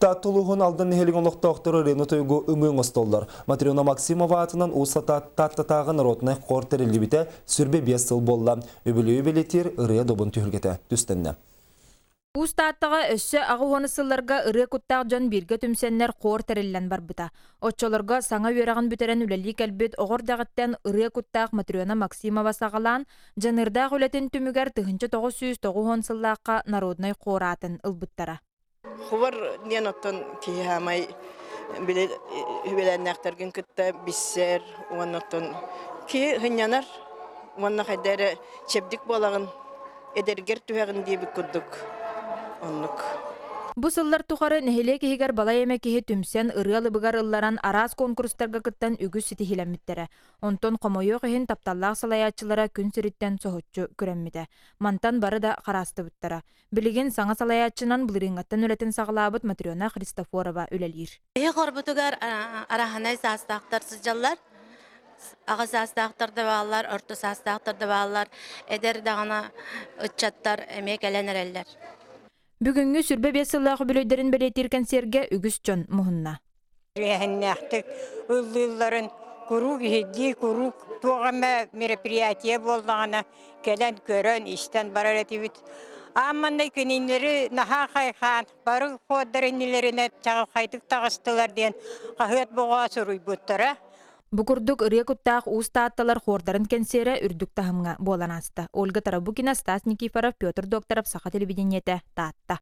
Таатта улууһун Алдан нэһилиэгин олохтоохторо ырыаны тойугу ымыы оҥостоллор. Матрена Максимова аатынан Уус Тааттатааҕы народнай хор тэриллибитэ 25 сыл буолла. Үбүлүөйү бэлиэтиир ырыа добун түһүлгэтэ түстэннэ. Уус Тааттаҕа өссө 80 сылларга ырыа куттаах дьон бииргэ түмсэннэр хор тэриллэн барбыта. Оччолорго саҥа үөрэҕин бүтэрэн үлэлии кэлбит оҕо эрдэҕиттэн ырыа куттаах Матрена Максимова саҕалаан, дьаныардаах үлэтин түмүгэр 1990 сыллаахха народнай хор аатын ылбыттара. Хор диэн оттон киһи хаамай били үбэлээннээхтэргин кытта биссэр уонна оттон киһи сынньанар уонна хайда эрэ чэбдик буолаҕын, эдэргэр түһэҕин диэбит курдук оннук. Бу сыллар тухары нэһилиэк иһигэр балай эмэ киһи түмсэн ырыа алыбыгар ылларан араас куонкурустарга кыттан үгүс ситиһиилэммиттэрэ. Онтон хомойуох иһин тапталлаах салайааччылара күн сириттэн соһуччу күрэммитэ. Мантан бары да хараастыбыттара. Билигин саҥа салайааччынан былырыыҥҥаттан үлэтин саҕалаабыт Матрена Христофорова үлэлиир. Биһи хорбутугар араһынай саастаахтар сылдьаллар. Аҕа саастаахтар да бааллар, орто саастаахтар да бааллар, эдэр даҕаны ыччаттар эмиэ кэлэн эрэллэр. Бүгүҥҥү 25 сыллаах үбүлүөйдэрин бэлиэтиир кэнсиэргэ үгүс дьон муһунна. Тэрээһиннээхтик ыллыылларын куруук иһирдии, куруук туох эмэ мероприятие буоллаҕына кэлэн көрөн, истэн барар этибит. Аан маҥнай кинилэри наһаа хайхаан, бары хуордар иннилэринэ чаҕылхайдык таҕыстылар диэн хаһыат боҕоо суруйбуттара. Бу курдук ырыа куттаах Уус Таатталар хуордарын кэнсиэрэ үрдүк таһымҥа буолан ааста. Ольга Тарабукина, Стас Никифоров, Петр Докторов, Саха телевидениетэ, Таатта.